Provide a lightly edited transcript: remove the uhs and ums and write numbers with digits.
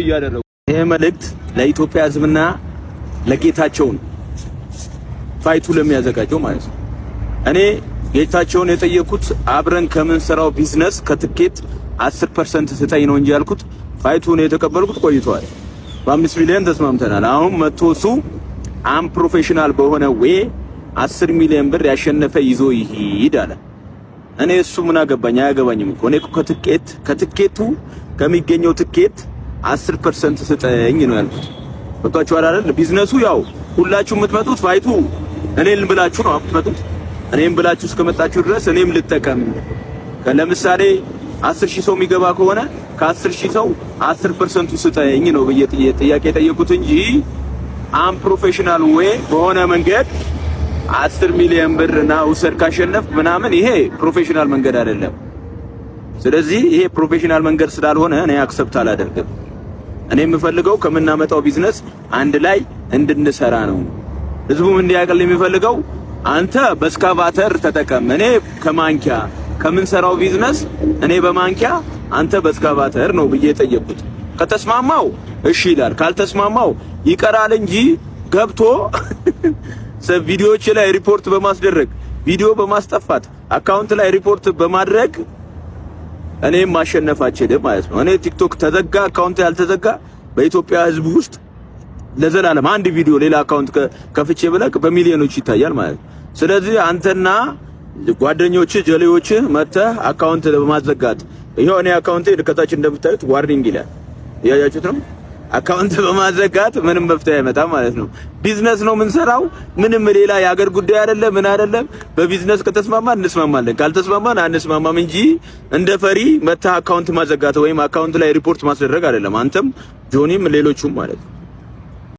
እያደረጉ። ይሄ መልእክት ለኢትዮጵያ ሕዝብና ለጌታቸው ነው፣ fight ኡ ለሚያዘጋጀው ማለት ነው። እኔ ጌታቸውን የጠየኩት አብረን ከምንሰራው ቢዝነስ ከትኬት 10% ስጠኝ ነው እንጂ ያልኩት fight ኡን የተቀበልኩት ቆይተዋል። በ5 ሚሊዮን ተስማምተናል። አሁን መጥቶ እሱ unprofessional በሆነ way 10 ሚሊዮን ብር ያሸነፈ ይዞ ይሂድ አለ። እኔ እሱ ምን አገባኝ? አያገባኝም እኮ። እኔ እኮ ከትኬቱ ከሚገኘው ትኬት 10% ስጠኝ ነው ያልኩት። ገብቷችኋል አይደል? ቢዝነሱ ያው ሁላችሁ የምትመጡት fight ኡ እኔን ብላችሁ ነው የምትመጡት። እኔም ብላችሁ እስከመጣችሁ ድረስ እኔም ልጠቀም። ለምሳሌ 10,000 ሰው የሚገባ ከሆነ ከ10,000 ሰው 10% ኡ ስጠኝ ነው ብዬ ጥያቄ የጠየኩት እንጂ unprofessional way በሆነ መንገድ 10 ሚሊዮን ብር እና ውሰድ ካሸነፍ ምናምን፣ ይሄ professional መንገድ አይደለም። ስለዚህ ይሄ professional መንገድ ስላልሆነ እኔ accept አላደርግም። እኔ የምፈልገው ከምናመጣው ቢዝነስ አንድ ላይ እንድንሰራ ነው። ህዝቡም እንዲያቀል የሚፈልገው አንተ በስካቫተር ተጠቀም፣ እኔ ከማንኪያ፣ ከምንሰራው ቢዝነስ እኔ በማንኪያ አንተ በስካቫተር ነው ብዬ የጠየቅኩት። ከተስማማው እሺ ይላል፣ ካልተስማማው ይቀራል እንጂ ገብቶ ቪዲዮዎች ላይ ሪፖርት በማስደረግ፣ ቪዲዮ በማስጠፋት፣ account ላይ ሪፖርት በማድረግ እኔም ማሸነፍ አልችልም ማለት ነው። እኔ ቲክቶክ ተዘጋ፣ account ያልተዘጋ በኢትዮጵያ ሕዝብ ውስጥ ለዘላለም አንድ ቪዲዮ ሌላ account ከፍቼ ብለቅ በሚሊዮኖች ይታያል ማለት ነው። ስለዚህ አንተና ጓደኞች ጀሌዎች መተህ account በማዘጋት፣ ይሄው እኔ account ኤ ከታች እንደምታዩት warning ይላል፣ እያያችሁት ነው። Account በማዘጋት ምንም መፍትሄ አይመጣም ማለት ነው። ቢዝነስ ነው የምንሰራው። ምንም ሌላ የሀገር ጉዳይ አይደለም፣ ምን አይደለም። በቢዝነስ ከተስማማን እንስማማለን፣ ካልተስማማን አንስማማም እንጂ እንደ ፈሪ መተህ account ማዘጋት ወይም account ላይ ሪፖርት ማስደረግ አይደለም። አንተም ጆኒም ሌሎቹም ማለት ነው።